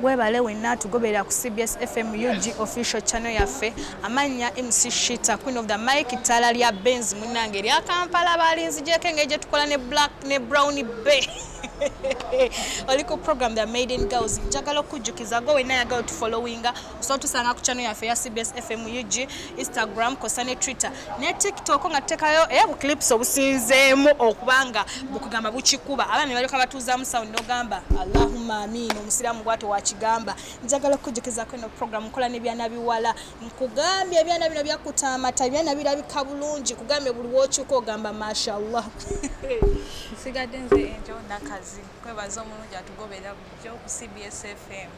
Webale wenna atugoberera ku CBS FM UG official channel yaffe. Amannya MC Shita, Queen of the Mic, ttaala lya Benz munnange erya Kampala balinzigyeko engeri gye tukola ne Black ne Brown Bay. Oli ku program The Maiden Girls. Njagala okukujjukiza gwe wenna ayagala otufollowinga, osobola otusanga ku channel yaffe eya CBS FM UG, Instagram kosa ne Twitter ne TikTok nga tutekayo bu clips obusinzeemu okuba nga bukugamba bukikuba abaana ne balyoka batuuzaamu sound n'ogamba Allahumma amiin, omusiraamu bw'atyo wakigamba. Njagala okukujjukizaako eno program nkola n'ebyana biwala, nkugambye ebyana bino byakuta amata, ebyana birabika bulungi, nkugambye buli w'okyuka ogamba mashallah. Nsigadde nze Angel Nakazi, kwebaza omulungi atugoberera bulijjo ku CBS FM.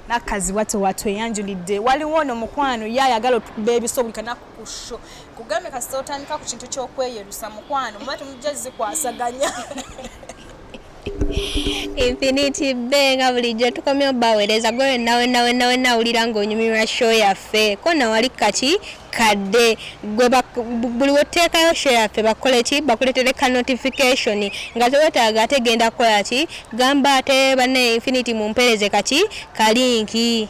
Nakazi watyo watweyanjulidde. Waliwo ono mukwano ye ayagala otukuba ebiso buli kanaku ku show. Kugambye kasita otandika ku kintu ky'okweyerusa mukwano, muba temujja zikwasaganya. Infinity Bay nga bulijjo tukomyewo baweereza gwe wenna wenna wenna wenna awulira ng'onyumirwa show yaffe kona wali kaki kadde gwe buli woteekayo show yaffe bakole ki, bakuleetere ka notification nga tewetaaga ate genda kukola ki, gamba ate banne Infinity mumpeereze kaki kalinki.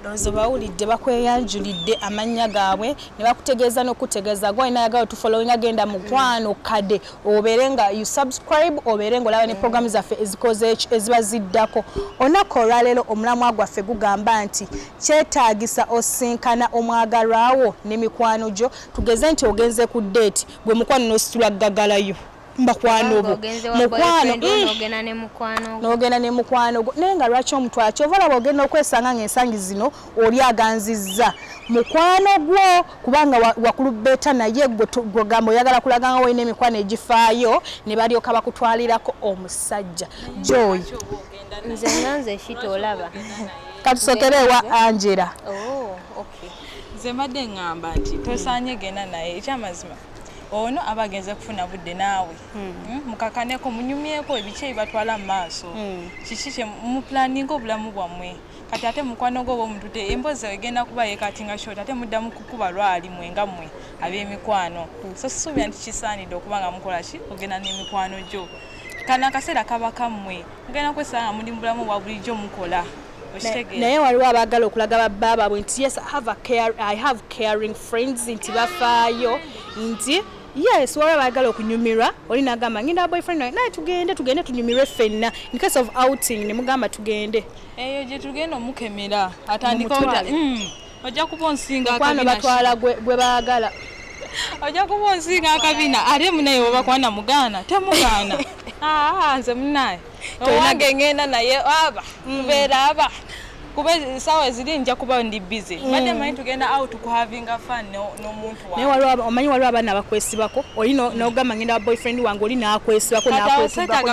Ndowooza bawulidde bakweyanjulidde amannya gaabwe ne bakutegeeza n'okutegeeza gwe alina ayagala otufollowinga genda mukwano kade obeere nga you subscribe obeere ng'olaba ne programu zaffe ezikoze eziba ziddako. Olunaku olwaleero omulamwa gwaffe gugamba nti kyetaagisa osinkana omwagalwa wo ne mikwano gyo. Tugeze nti ogenze ku date gwe mukwano n'ositula ggagalayo bakwano bo mukwano n'ogenda ne mukwano gwo, naye nga lwaki omutwala? Kyova olaba ogenda okwesanga ng'ensangi zino oli aganzizza mukwano gwo kubanga wakulubeeta naye gwegamba oyagala kulaga nga walina emikwano egifaayo ne balyoka bakutwalirako omusajja. Joy, nze nga nze Shita olaba katusokere ewa Angela. Oh, okay. Nze mbadde ŋŋamba nti tosaanye genda naye, ekyamazima ono aba agenze kufuna budde naawe. Mukakaneko munyumyeko ebiki ebibatwala mu maaso, kiki kye muplaninga obulamu bwammwe. Kati ate mukwano gwo oba omutute emboozi egenda kuba yeekatinga short, ate muddamu kukuba lwali mwe nga mmwe ab'emikwano. So sisuubira nti kisaanidde okuba nga mukola ki ogenda n'emikwano gyo. Kano akaseera kaba kammwe, mugenda kwesanga nga muli mu bulamu obwa bulijjo mukola. Naye waliwo abaagala okulaga babba baabwe nti yes, I have caring friends, nti bafaayo, nti yes, waliwo abaagala okunyumirwa oli n'agamba ngenda boyfriend wange naye tugende tugende tunyumirwe ffenna in case of outing, ne mugamba tugende eyo gye tugenda omukemera atandika ojja kuba onsinga akabina batwala gwe baagala, ojja kuba onsinga akabina ate munaye bwebakwana mugaana temugaana. Nze munaye owange ngenda naye aba tubeera aba kuba essaawa eziri nja kuba ndi busy, mbadde manyi tugenda out ku having a fun n'omuntu wange. Naye omanyi waliwo abaana abakwesibako, oli n'ogamba ngenda wa boyfriend wange, oli n'akwesibako n'akwesibako.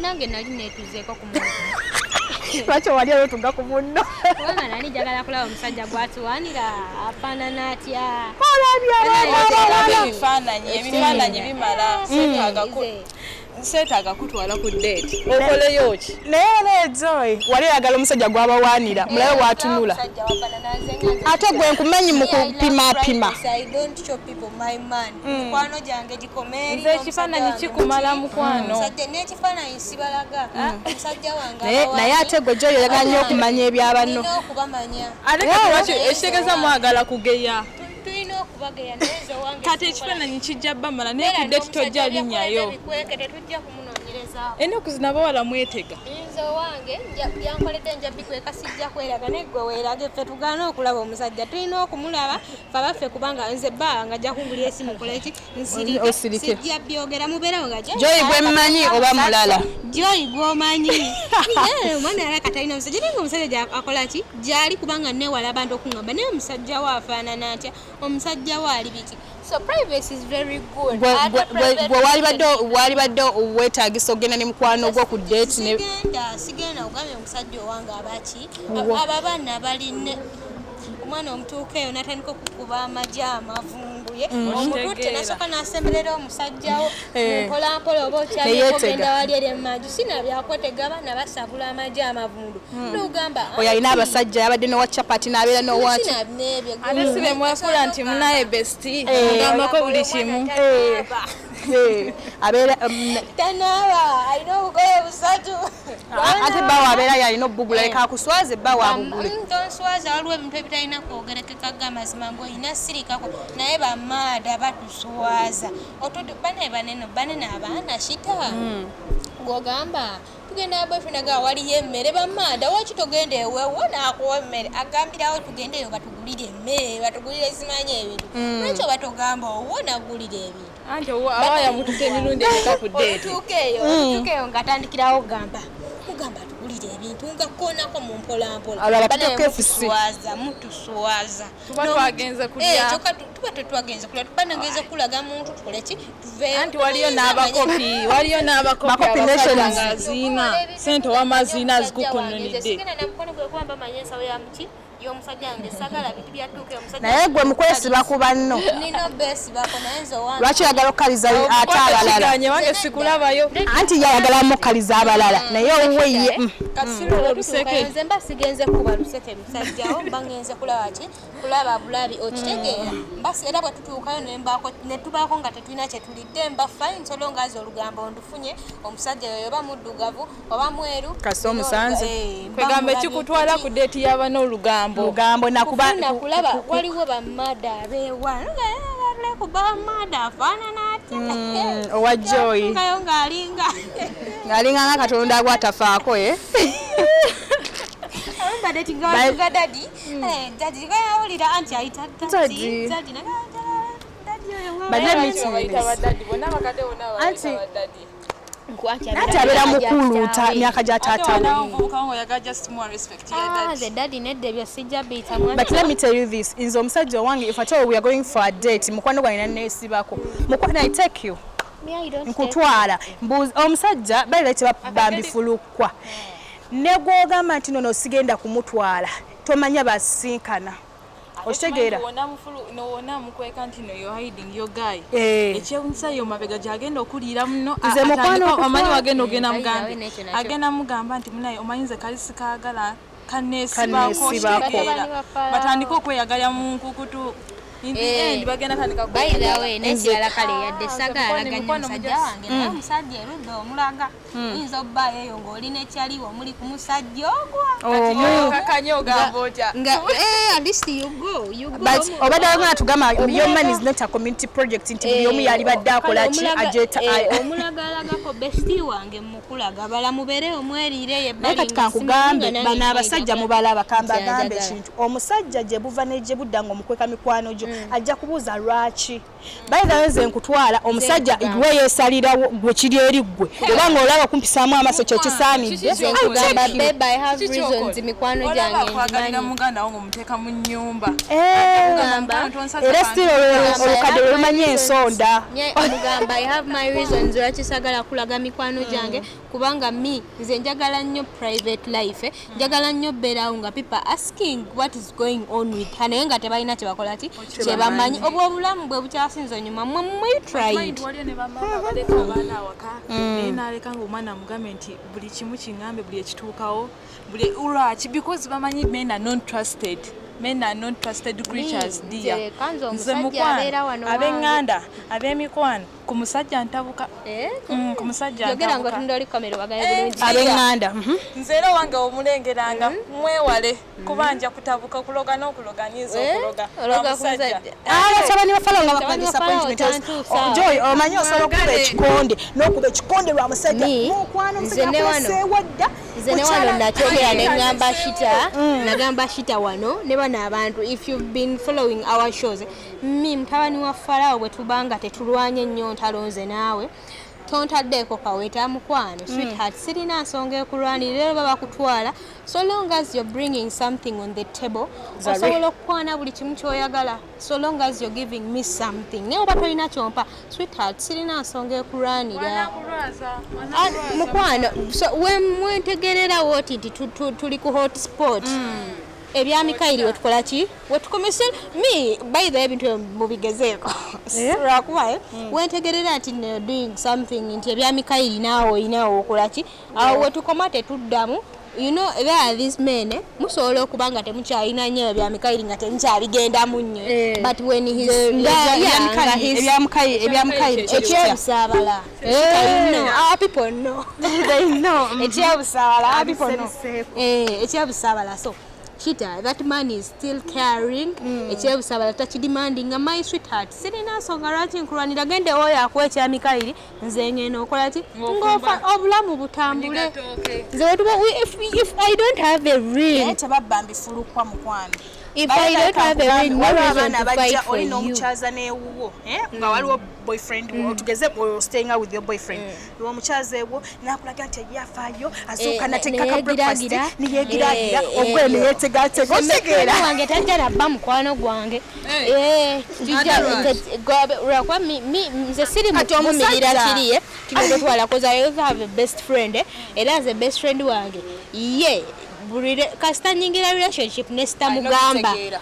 Nange nali neetuzeeko ku muntu. Lwaki wali otuga ku munno? Kubanga nali njagala kulaba omusajja gwatuwanira afaanana atya. Olabye abaana ebifaananyi, ebifaananyi bimala. Seetaaga kutwala ku date okoleyo ki? Naye ne Joy wali oyagala omusajja gwabawaanira mulabe bwatunula, ate gwe nkumanyi mu kupimapima. Mikwano gyange gikome. Nze ekifaananyi kikumala mukwano. N'ekifaananyi sibalaga omusajja wange. Naye ate gwe Joy oyagala nnyo okumanya ebyabanno. Okubamanya. Ate kati lwaki ekitegeeza mwagala kugeya? Tulina okubageya, naye nze owange Kati ekifaananyi kijja bamala, naye ku date tojja linnyayo. Bikweke, tetujja kumunoonyerezaako. Ennaku zino abawala mwetega. Nze owange byankoledde nja bikweka, sijja kweraga. Naye gwe weerage, ffe tugaana okulaba omusajja, tulina okumulaba fe abaffe, kubanga nze bba nga ajja kungulira esimu nkoleki, nsirike, sijja byogera, mubeerawo nga Joy gwe mmanyi oba mulala? Joy gwomanyi omwana yali katalina musajja, naye nga omusajja akola ki gyali, kubanga neewala abantu okuŋŋamba naye omusajja we afaanana atya, omusajja we ali biki. So privacy is very good. Gwe walibadde weetagisa okugenda ne mukwano gwo ku date? Sigenda, sigenda. Ogambye omusajja owange abaki abo abaana baline omwana omutuuka eyo natandika okukuba amagi amavunguye omututte nasooka nasemberera omusajjawo mpolampola oba okyagenda wali eri emaju sinabyakwetega abaana basabula amagi amavundu nogamba Oyo alina abasajja yabadde nowa chapati n'abeera nowaki. Ate si bemwefula nti munaye bestie, mugambako buli kimu. Eh, abeera Tanaaba, alina obugoye busatu. Ate bbawo abeera yalina obbugula, leka akuswaze, bbawo abugule. Tonswaza, waliwo ebintu ebitalina kwogerekeka gamazima ngaolina sirikako, naye bamaada batuswaza. Bane banene banene abaana shita ng'ogamba tugenda, boyfriend aga waliyo emmere. Bamaada, waki togenda ewewo naakuwa emmere? Agambirawo tugendeyo batugulire emmere, batugulire simanyi ebintu. Lwaki oba togamba owo nagulira ebintu? Anti aba yamututa emirundi emeka ku date? Olutuuka eyo ng'atandikirawo gamba mugamba atugulire ebintu nga koonako mu mpolampola. Abalala Banaye batutte KFC. Mutuswaza, mutuswaza. Tuba twagenze kulya. Eh, kyokka tuba tetwagenze kulya, tuba nagenze kulaga muntu tukole ki, tuveeyo. Anti waliyo n'abakopi, waliyo n'abakopi. Bakopi Abasajja nations. nga ziina sente wamaziina azikukununidde. Sigenda na mukono gwe kuba manya ensawo ya muki y'omusajja wange, sagala bintu byatuuka omusajja. Naye gwe mukwesiba ku banno. Nina obeesibako, naye nze owange. Lwaki oyagala okukaliza ate abalala? Kiganye wange sikulabayo. Anti ye ayagala mukaliza abalala, naye owuwe ye. Kati sirula oluseke. Nze mba sigenze kuba luseke musajjawo, mba ngenze kulaba ki, kulaba bulabi, okitegeera? Mba era bwe tutuukayo ne tubaako nga tetulina kye tulidde, mba fine so long as olugambo ndufunye, omusajja yoyo oba muddugavu oba mweru. Kasita omusanze. Eh, mba Kwegamba mulabye ekikutwala ku date y'abana olugambo. Lugambo nakuba. Kufuna kulaba waliwo bamada abeewa kuba mada afaanana atya? Owa Joy. Tuukayo ng'alinga Ng'alinga nga Katonda gwatafaako ye. Remember dating sugar daddy? Eh, daddy gayawulira anti ayita Daddy. daddy. Daddy daddy oyo nga But let me tell you Bayita this. badaddy bonna, abakadde bonna Anti- babayita badaddy. Anti abeera mukulu myaka gya Ate taata we. wanawo omuvubuka ngo oyagala just more respect ya Ah, daddy. the daddy nedda, ebyo sijja biyita. But let me tell you this, nze omusajja owange, if at all we are going for a date, mukwano gwange naneesibako, mukwano, I take you, nkutwala. Omusajja balira tebambifulukwa ne gwogamba nti nono sigenda kumutwala, tomanya basinkana, okitegeera? Nowona mukweka nti no, you're hiding your guy. Eh. Ekyewunyisa yo mabega gyagenda okuliira muno. Nze mukwano okutwala. Omanyi wagenda ogenda Mm, mugambe by the way, n'ekyo nakyo. agenda mugamba nti munaye omanyi nze kali sikaagala kaneesibako. Kaneesibako. Kitegeera? Batabani ba Farao. Batandike okweyagalya mu nkukutu. In the Eh. end bagenda tandika By the way, n'ekirala, kale yadde Ah, sagala nze ganya mikwano musajja muja- wange, naye omusajja erudda omulaga oyinza obbaayo eyo ng'oli nekyaliwo omuli ku musajja ogwa. Omu. Kakanye ogamba otya? Nga eh, at least you go, you go. But obadde wagana tugamba your man is not a community project, nti buli omu yalibadde akola ki ajeta. Omulagalagako bestie wange mukulaga bala mubeere omweriire. Naye kati kankugambe, bano abasajja mubalaba, kambagambe ekintu: omusajja gye buva ne gye budda ng'omukweka mikwano gyo, ajja kubuuza lwaki. By the way, nze nkutwala, omusajja Nkugamba. gwe yeesalirawo, gwe kiri eri ggwe oba ng'olaba kumpisaamu amaaso kyekisaanidde. Kiki I Nkugamba, take you. babe, I have Kiki reasons, kyokola? mikwano Olaba gyange akwagalira ngimanyi. muganda wo ng'omuteeka mu nnyumba. Eh, Kugamba. era still olukadde lwe lumanyi ensonda. Mugamba I have my reasons lwaki sagala kulaga mikwano gyange, kubanga me nze njagala nnyo private life, eh. Njagala nnyo beerawo nga people asking what is going on with her, naye nga tebalina kyebakola ki kyebamanyi. Obwo obulamu bwe bukyasinze onyuma. Mwe mwe try it. Waliyo ne bamaama baleka abaana awaka, naye n'aleka ngaomwana amugambe nti buli kimu kiŋŋambe, buli ekituukawo, buli lwaki, because bamanyi men are not trusted, men are not trusted creatures, dear. Nze kanze Nze omusajja mukwano, abeera wano wange. Ab'eŋŋanda, ab'emikwano, ku musajja ntabuka. Eh? Ku musajja Yogera ntabuka. ng'otunda oli kamera wagaye Eh, bulungi. Ab'eŋŋanda. Nze era wange omulengeranga mwewale, kuba nja kutabuka, okuloga n'okuloga nyinza Eh? okuloga. Ologa ku Omusajja. musajja. Abatabani ba Falawo nga Batabani bakuba ba Falawo disappointment. tantuusa. Oh, Joy, omanyi osobola okuba Mwagale. ekikonde n'okuba ekikonde lwa musajja, Me, mukwano, nze omusajja ne wano. akuleseewo dda. Nze ne wano nakyogera ne ŋŋamba shita, nagamba shita wano ne bano abantu, if you've been following our shows, me mutabani wa Falawo bwe tubanga tetulwanye nnyo ntalo nze naawe, tontaddeeko kaweta mukwano, sweetheart, sirina nsonga ekulwanirira. Era oba bakutwala, so long as you're bringing something on the table, Zari. osobola okukwana buli kimu kyoyagala, so long as you're giving me something. Naye oba tolina kyompa, sweetheart, sirina nsonga ekulwanira. Wanakulwaza. Ah, mukwano, so mwentegererawo oti nti tuli ku hotspot ebya Mikayiri, wetukola ki, wetukomese. Me, by the way, ebintu ebyo mubigezeeko, lwakuba eh, wentegerera nti no doing something, nti ebya Mikayiri naawe olinawo okola ki, awo wetukoma, tetuddamu. You know, there are these men, eh, musobola okuba nga temukyalina nnyo ebya Mikayiri, nga temukyabigendamu nnyo. Eh. But when he's nga- yeah, nga he's- Ebyamukayiri. Ekyebusaabala. Eh. You know, our people know. They know. Ekyebusaabala, our people know. Abisebiseeko. Eh, ekyebusaabala. So Chita, that man is still caring. Ekyebusaabala takidemandinga. My sweetheart, sirina nsonga lwaki nkulwanira. Genda oyo akuwa ekya Mikayiri, nze ngenda okola ki? Ng'ofumba. Ng'ofa, obulamu butambule. Gatooke. Nze wetuba, if I don't have a Naye ring, tebabba mbifulukwa, mukwano. if I don't have a ring, no Waliwo reason abaana to fight abajja, for oli you. n'omukyaza n'ewuwo, eh, nga waliwo boyfriend wo, tugeze staying with your boyfriend, omukyaza ewo nakulaga nti yafaayo, azuuka Eh, nateeka ka breakfast, neyeegiraagira. neyeegiraagira, Eh, ogwe eh, neyeetegaatega, otegeera? Mukwano wange tajja nabba mukwano gwange. Eh. Eh, kijja- Otherwise. lwakuba nze siri Kati mukuvumirira omusajja- kiri, eh, tulina otwala, 'cause I also have a best friend, eh, era nze best friend wange ye buli kasita nyingira relationship ne sitamugamba, Alina okutegeera.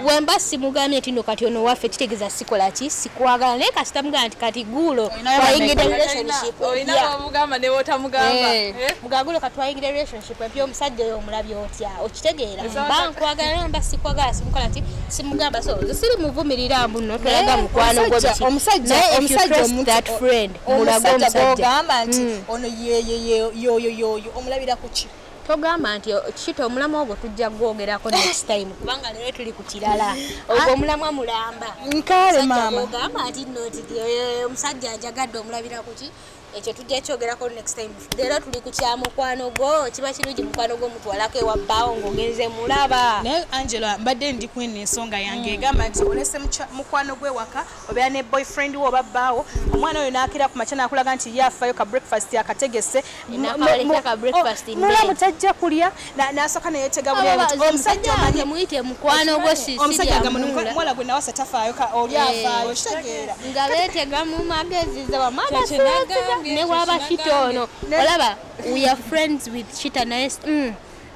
wemba simugambye nti no kati ono waffe, kitegeeza sikola ki, sikwagala. Naye kasita mugamba nti kati guulo Olinayo twayingidde bameka? relationship Olina yeah. bwomugamba ne bwotamugamba. Eh, mugagulo katwayingira relationship empya, omusajja oyo omulabye otya? Okitegeera, mba nkwagala naye mba sikwagala, simukola ti, simugamba. So nze siri muvumirira mbu nno tolaga Eh, mukwano gwo omusajja- biki. omusajja- Naye if you omusajja trust omuntu- that friend, mulaga omusajja omusajja. gwogamba nti ono yeye yoyo yoyo, omulabira ku ki? Togamba nti kita omulamwa ogwo tujja gwogerako next time, kubanga leero tuli ku kirala. Ogwo omulamwa mulamba. Nkaale Omusajja maama. gwogamba nti nno nti eh, omusajja njagadde, omulabira ku ki? Ekyo tujja kyogerako next time. Leero tuli ku kya mukwano gwo. Kiba kirungi mukwano gwo mutwalako ewa bbaawo ng'ogenze mulaba. Naye Angela, mbadde ndi kweno ensonga yange egamba nti olese mukwano gwe waka, obeera ne boyfriend wo oba bbaawo, omwana oyo n'akira ku makya n'akulaga nti ye afayo, ka breakfast akategese. N'akawaleka ka breakfast in Mulamu bed. tajja kulya, n'asooka neyeetega bulya nti omusajja omanyi Muyite mukwano gwo. Omusajja agamba Sisiryamuula. muwala gwe nawasa tafaayo, oli afaayo, kitegeera? Nga beetega mu magezi Kye kinagambye, ne waba kye Shita ono. Ne- Olaba, we are friends with Shita, naye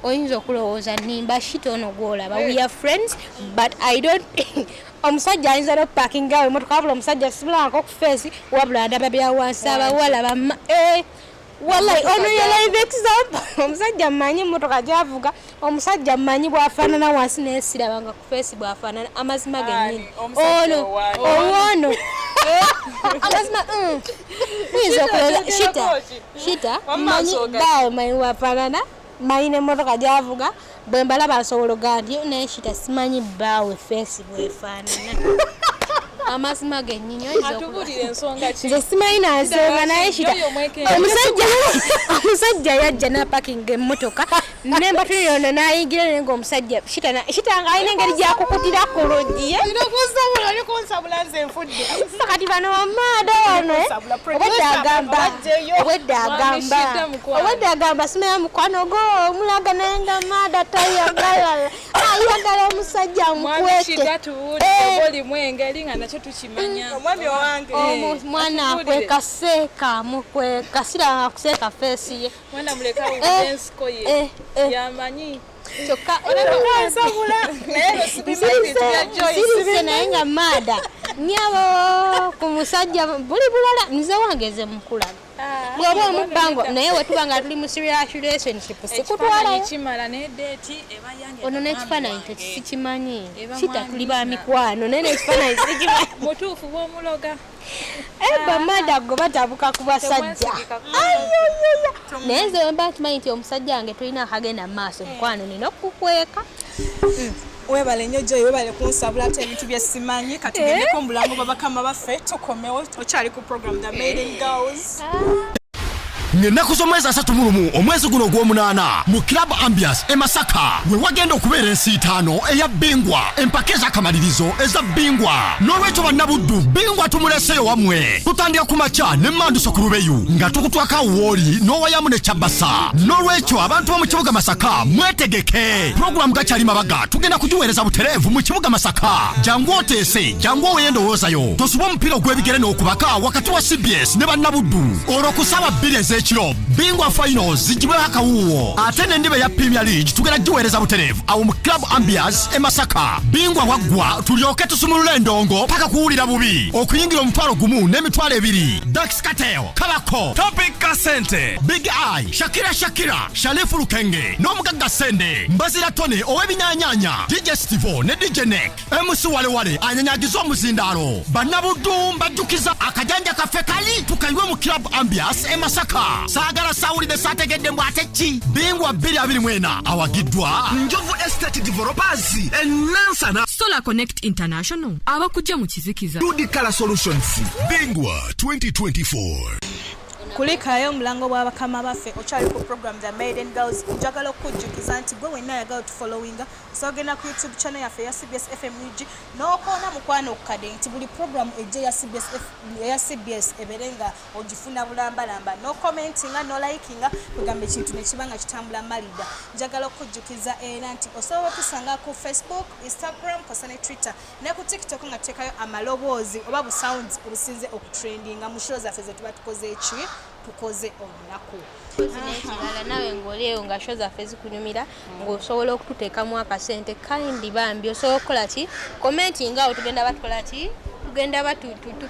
oyinza okulowooza nimba. Shita ono gwolaba, we are friends, but I don't, omusajja ayinza nokupakingawo emotoka, wabula omusajja sibulangako ku face, wabula ndaba bya wansi, abawala bama, eh, wallahi ono ye live example. Omusajja mmanyi emotoka gyavuga, omusajja mmanyi bwafaanana wansi, naye sirabanga ku face bwafaanana. Amazima gennyini. Ani? Omusajja Ono owaani? owoono amazima, Muyinza okulowooza Shita, Shita Wamma manyi nsooka. baawe, manyi wafaanana, manyi n'emmotoka gyavuga, bwe mbalaba nsobola ogaa nti naye Shita simanyi bbaawe face bwefaanana. Amazima gennyini, oyinza Atubuulire ensonga ki? Nze simanyi nansonga, naye Shita Yoyo omwekengereza. omusajja yajja napakinga emmotoka nembatulira ono nayingira, naye nga omusajja Shita Shita nga alina engeri gyakukutira ku luggi, eh. Olikunsabula, olikunsabula, nze nfudde. Kati bano bamaada wano, eh, Sabula, obwedda agamba, obajjeyo. obwedda agamba, Mwamishidde mukwano. obwedda agamba simanya mukwano gwo omulaga, naye nga maada tayagala, ayagala omusajja amukwete. Mwamishidde, tubuulire Eh. oba olimu engeri nga nakyo tukimanya. Omwami owange. Omwana Atubuulire. akweka seeka, mukweka siranga kuseeka face ye. Mwana muleka awulire ensiko ye. Eh, eh. Yamanyi. Kyokka Nsabula, naye sibimanyi bintu bya Joyce. sirise, naye nga maada nyabo ku musajja buli bulala. Nze wange nze mukulaga bw'oba omubbango, naye wetuba nga tuli mu serious relationship Ekifaananyi sikutwalayo. kimala ne date eba yange Ono na mwami n'ekifaananyi wange. tekisikimanyi. Eba Kita mwami tuli ba na- mikwano, naye n'ekifaananyi sikimanyi. Mutuufu bw'omuloga. Eba maada gwe batabuka ku basajja. Temwesigika. Naye nze wemba nkimanyi nti omusajja wange tulina akagenda mu maaso, mukwano nina okukweka. Webale nnyo Joy, webale kunsabula ate ebintu bye simanyi. Katugendeko mu bulamu bwa bakama baffe, tukomewo. Okyali ku program The Maiden Girls. Ng'ennaku z'omwezi 31 omwezi guno ogw'omunaana mu Club Ambias e Masaka we wagenda okubeera ensiitaano eya Bingwa, empaka ez'akamalirizo eza Bingwa. N'olwekyo bannabuddu, Bingwa tumuleseyo wammwe. Tutandika ku makya ne manduso ku lubeyu nga tukutwako awooli n'owayamu ne kyabasa. N'olwekyo abantu b'omu kibuga Masaka mwetegeke, pulogulaamu gakyali mabaga tugenda kugiweereza butereevu mu kibuga Masaka. Jangu oteese, jangu oweyo endowoozayo, tosubwa omupiira ogw'ebigere n'okubaka wakati wa CBS ne bannabuddu olwo ku ssaawa 2 ez'ekiro. Ez'ekiro Bingwa Finals zigibweko akawuuwo, ate n'endiba eya Premier League tugenda giweereza butereevu awo mu Club Ambias e Masaka. Bingwa waggwa tulyoke tusumulule endongo paka kuwulira bubi. Okuyingira 1,200. Dax Kartel, Kabako, Topic Kasente, Big Eye, Shakira Shakira, Sharifu Lukenge n'omugagga Sende, Mbazira Tony ow'ebinyanyaanya, DJ Stivo ne DJ Nek, MC Walewale anyanyagiza omuzindaalo. Bannabuddu mbajjukiza akajanja kaffe kali tukayiwe mu Club Ambias e Masaka. Saagala saawulidde saategedde mbw ate ki. Bingwa 2024 awagiddwa Njovu Estate Developers Enansana, Solar Connect International abakujja mu kizikiza. Dudikala Solutions. Bingwa 2024. Kulikayo omulango bw'abakama baffe. Okyali ku program The Maiden Girls. Njagala okukujjukiza nti gwe wenna ayagala otufollowinga, osobola ogenda ku YouTube channel yaffe eya CBS FMUG n'okoona mukwano okukadde nti buli program ejja eya CBS, eya CBS ebeere nga ogifuna bulambalamba, n'ocommentinga, n'olikinga, kugamba ekintu nekiba nga kitambula malida. Njagala okukujjukiza era nti osobola otusanga ku Facebook, Instagram kosa ne Twitter ne ku TikTok nga tuteekayo amaloboozi oba busounds obusinze okutrendinga mu show zaffe ze tuba tukoze eki tukoze olunaku. N'ekirala, naawe ng'oli eyo nga show zaffe zikunyumira, ng'osobola okututeekamu akasente kandi bambi osobola okukola ki, commenting awo, tugenda batukola ki, tugenda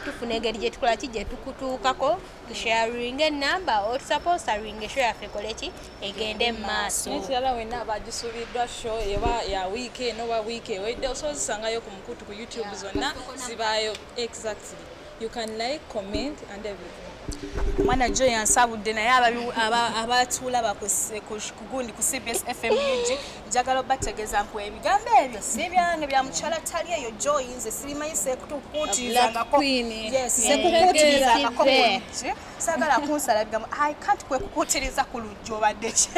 tufuna engeri gye tukola ki, gye tukutuukako, tusharinga enamba, otusponsoringa eshow yaffe ekole ki, egende mu maaso. N'ekirala, wenna abagisuubiddwa show eba ya wiiki eno oba wiiki ewedde, osobola ozisangayo ku mukutu ku YouTube, zonna zibaayo. Exactly, you can like, comment and everything. Omwana jo yansabudde, naye abatuulaba ku gundi ku CBS FMUG, njagala obategeeza nku ebigambo ebyo si byange, bya mukyala tali eyo Joy. Nze sibimanyi, sekukuutirizangako. Black Queen. Yes, sekukuutirizangako ku luggi. Saagala kunsala bigambo. I can't kwekukuutiriza ku luggi. Obadde ki?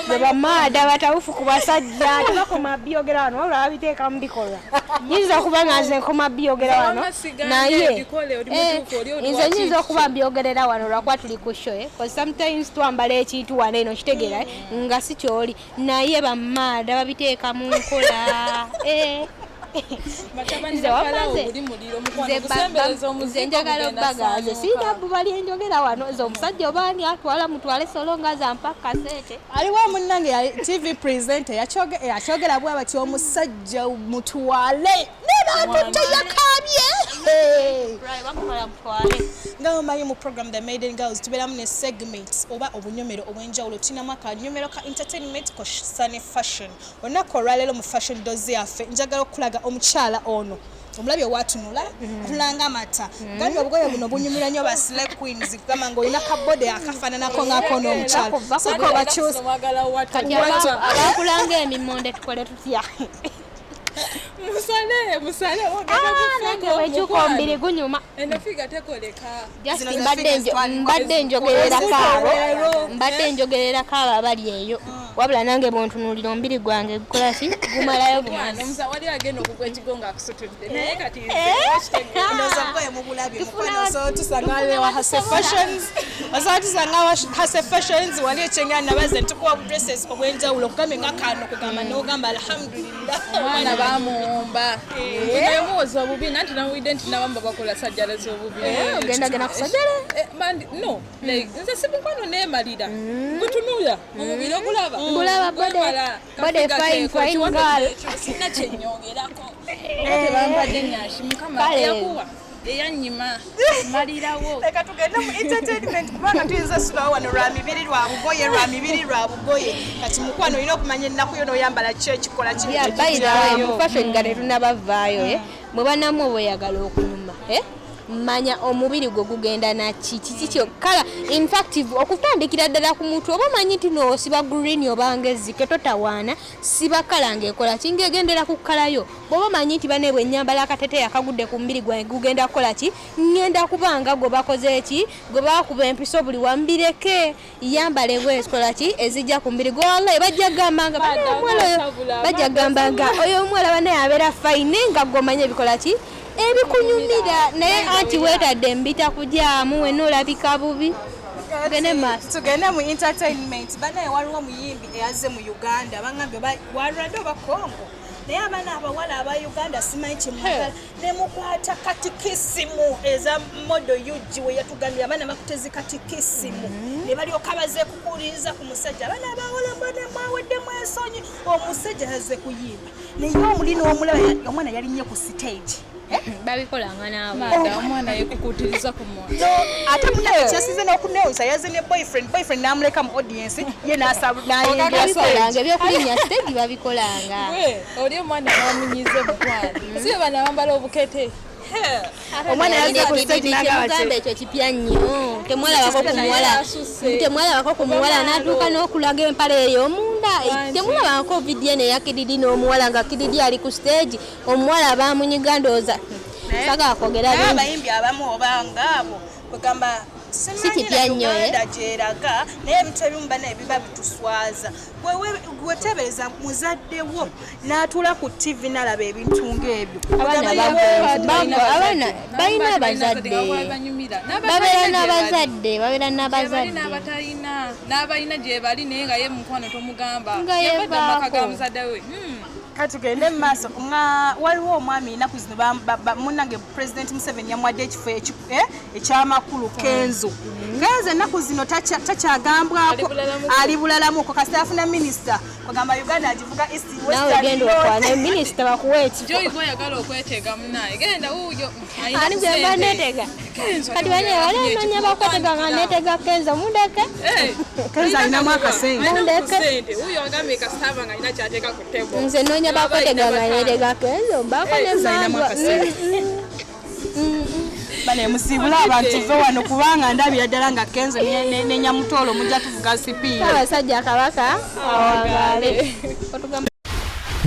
Bwe bamaada batawufu ku basajja tebakoma byogera wano, wabula babiteeka mu bikolwa. Nyinza okuba nga nze nkoma byogera wano, Wamma siganye, naye bikole, oli mutuufu, oli nze wa nyinza kintu. okuba mbyogerera wano lwakuba tuli ku show, eh? 'Cause sometimes twambala ekintu wano eno, kitegeera, eh? Nga si kyoli, naye bamaada babiteeka mu nkola, eh. Batabani Nze ba wamma Falaawo nze guli muliro, mukwano, nze gusembereza nze omuzigo njagala gugenda obbaga nze saanuuka. sirina bbuba lyenjogera wano. Nze omusajja oba ani atwala mutwale, solo nga zampa kasente. Aliwo munnange yali TV presenter, yakyogera bwe bati, omusajja mutwale nebantu teyakabye. Bamutwala mutwale. Nga mumanyi, mu program The Maiden Girls tubeeramu ne segments oba obunyomero obw'enjawulo. Tulinamu akanyomero ka entertainment kosa ne fashion. Olunaku olwaleero mu fashion dozi yaffe, njagala okulaga omukyala ono. Omulabye watunula atunula amata. Gambye obugoye buno bunyumira nnyo ba slay queens, kugamba ng'olina kabode akafaananako ng'ako n'omukyala. Sooka obakyusa. Omwagala watu. Kati abakulanga emimonde tukole tutya? Musale musale. Nange bwekyuka omubiri gunyuma. Eno figure tekoleka. Just Zino ze mbadde figures mbadde njogererako abo, Leero. mbadde njogererako abo abali eyo, wabula nange bwontunuulira omubiri gwange gukola ki, gumalayo bumazi. Omusa wali agenda okugwa ekigo ng'akusutudde, naye kati nze okitegeera. Ndowooza obugoye mubulabye. Tufuna Mukwano, osobola tusanga wa Hase Fashions, osobola tusanga wa Hase Fashions wali ekyengera nabaze ntukuwa budresses obw'enjawulo, okugambye nga kano kugamba n'ogamba alhamdulillah. Omwana bamuwumba naye muwoza obubi, nanti nawulidde nti nabamu babakola sajjala z'obubi. Ogenda genda kusajjala? No, like, nze si mukwano neemalira gutunula omubiri ogulaba. Ngulaba body- Gwemala, body kafiga fine, keeko, fine kiwato girl. kyekyo, sina kyenyongerako oba tebampadde nyashi mukama Kale. yakuwa eyanyima malirawo. Leka tugende mu entertainment, kubanga tuyinza sulawo wano lwa mibiri lwa bugoye, lwa mibiri lwa bugoye. Kati mukwano, olina okumanya ennaku yo n'oyambala ki ekikola kino. Yeah, by the way, mu fashion nga tetunabavaayo, eh, bwe banamu bweyagala okunyuma, eh, manya omubiri gwe gugenda naki, kiki kyo kala. In fact, okutandikira ddala ku mutwe, oba omanyi nti noosiba green oba ngezike, totawaana, siba kala ng'ekola ki, ng'egendera ku kalayo. Bw'oba omanyi nti bane bwe nnyambala akateteeyi akagudde ku mubiri gwange gugenda kukola ki, ngenda kubanga gwe bakoze ki, gwe bakuba empiso buli wamu, bireke, yambala engoye ezikola ki, ezijja ku mubiri gwe. Wallahi bajja kugamba nga bane omuwala oyo, bajja kugamba nga oyo omuwala banaye abeera fine, nga gwe omanye ebikola ki, ebikunyumira. Naye anti weetadde mbita kujaamu, wenna olabika bubi. Tugende maaso. Tugende mu entertainment. Banaye, waliwo omuyimbi eyazze mu Uganda, bangambye oba wa Rwanda oba Congo. Naye abaana abawala aba Uganda simanyi kyemwagala, nemukwata katikisimu eza modo UG we yatugambye abaana bakutezi katikisimu, ne balyoka bazeekukuuliriza ku musajja. Abaana abawala mbona mwaweddemu ensonyi. Omusajja yazze kuyimba, naye omuli n'omulaba omwana yalinnye ku stage. Babikolanga naawe. Maada omwana yekukutiriza ku mwana. No, ate munange kyasize n'okunewusa, yazze ne boyfriend, boyfriend n'amuleka mu audience ye n'ayingira. Babikolanga ebyokulinnya stage, babikolanga. Gwe oli omwana bamunyize mukwano, si bana bambala obukete. Omwana yazze ku stage n'agamba Kyemugamba ekyo kipya nnyo. Temwalabako ku muwala, Asuse. temwalabako ku muwala n'atuuka n'okulaga empale eyo omunda? Temulabako vidiyo eno eya Kididi n'omuwala, nga Kididi ali ku stage, omuwala bamunyiga? Ndowooza sagala kwogera Naye bingi. abayimbi abamu oba ngaabo kwegamba Si kipya nnyo, eh? Uganda gyeraga, naye ebintu ebimu bana biba bituswaza. Gwe teebereza muzadde wo n'atuula ku TV n'alaba ebintu ng'ebyo. Abaana abaana balina abazadde, babeera n'abazadde, babeera n'abazadde. N'abatalina, n'abalina gye bali, naye nga ye mukwano tomugamba. Nga Yavadde mu maka ga yevaako. muzadde we. Katugende mu maaso nga waliwo omwami ennaku zino munnange President Museveni yamuwadde ekifo ekyamakulu. Kenzo, Kenzo ennaku zino takyagambwako. Ali bulalamuko. Ali bulalamuko kasita afuna minisita, kwagamba Uganda agivuga east, Naawe western, genda north. okwane minisita bakuwa ekifo. Joyi gwayagala okwetega munaye, genda wuuyo. Ani gwemba netega? Kati bane wali ononya bakwetega nga netega Kenzo, mundeke. Kenzo alinamu akasente. Mundeke. Wuuyo agambye kasitaba nga alina kyateeka ku table. Nze noonya bakwetega nga netega Kenzo, mbako ne Kenzo alinamu mambwa. akasente. Bane musiibule abantu ve wano, kubanga ndabira ddala nga Kenzo ne Nyamutolo mujja tuvuga sipiira. Ssaabasajja Kabaka awangale.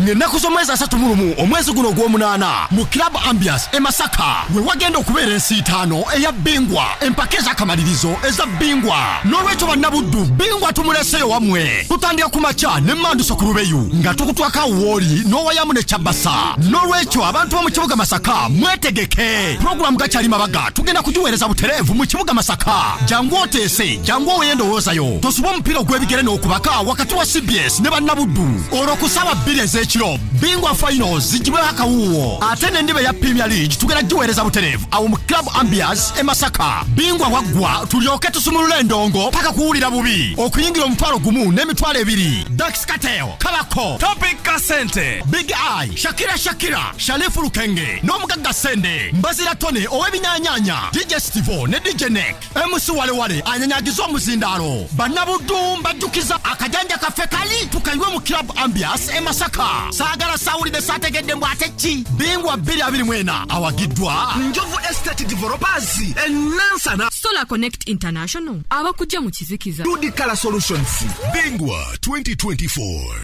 Ng'ennaku z'omwezi 31 omwezi guno ogw'omunaana mu Club Ambiance e Masaka we wagenda okubeera ensiitaano eya Bingwa, empaka ez'akamalirizo eza Bingwa. N'olwekyo bannabuddu, Bingwa tumuleseyo wammwe. Tutandika ku makya ne manduso ku lubeyu nga tukutwako awooli n'owayamu ne kyabasa. N'olwekyo abantu b'omu kibuga Masaka mwetegeke, pulogulaamu gakyali mabaga tugenda kugiweereza butereevu mu kibuga Masaka. Jangu oteese, jangu oweyo endowoozayo, tosubwa omupiira ogw'ebigere n'okubaka wakati wa CBS ne bannabuddu. Olwo ku ssaawa 2 ez'ekiro Bingwa Finals zigibweko akawuuwo, ate n'endiba eya Premier League tugenda giweereza butereevu awo mu Club Ambiance e Masaka. Bingwa waggwa tulyoke tusumulule endongo paka kuwulira bubi. Okuyingira 10,000 n'emitwalo 2. Dax Kartel, Kabako, Topic Kasente, Big Eye, Shakira, Shakira, Sharifu Lukenge n'omugagga Sende Mbazira Tony ow'ebinyanyaanya, DJ Stivo ne DJ Nek, MC Walewale anyanyagiza omuzindaalo. Bannabuddu mbajjukiza akajanja kaffe kali tukayiwe mu Club Ambiance e Masaka. Saagala saawulidde saategedde mbw ate ki. Bingwa 2024 awagiddwa Njovu Estate Developers enansana. Solar Connect International abakujja mu kizikiza. Dudikala Solutions. Bingwa 2024.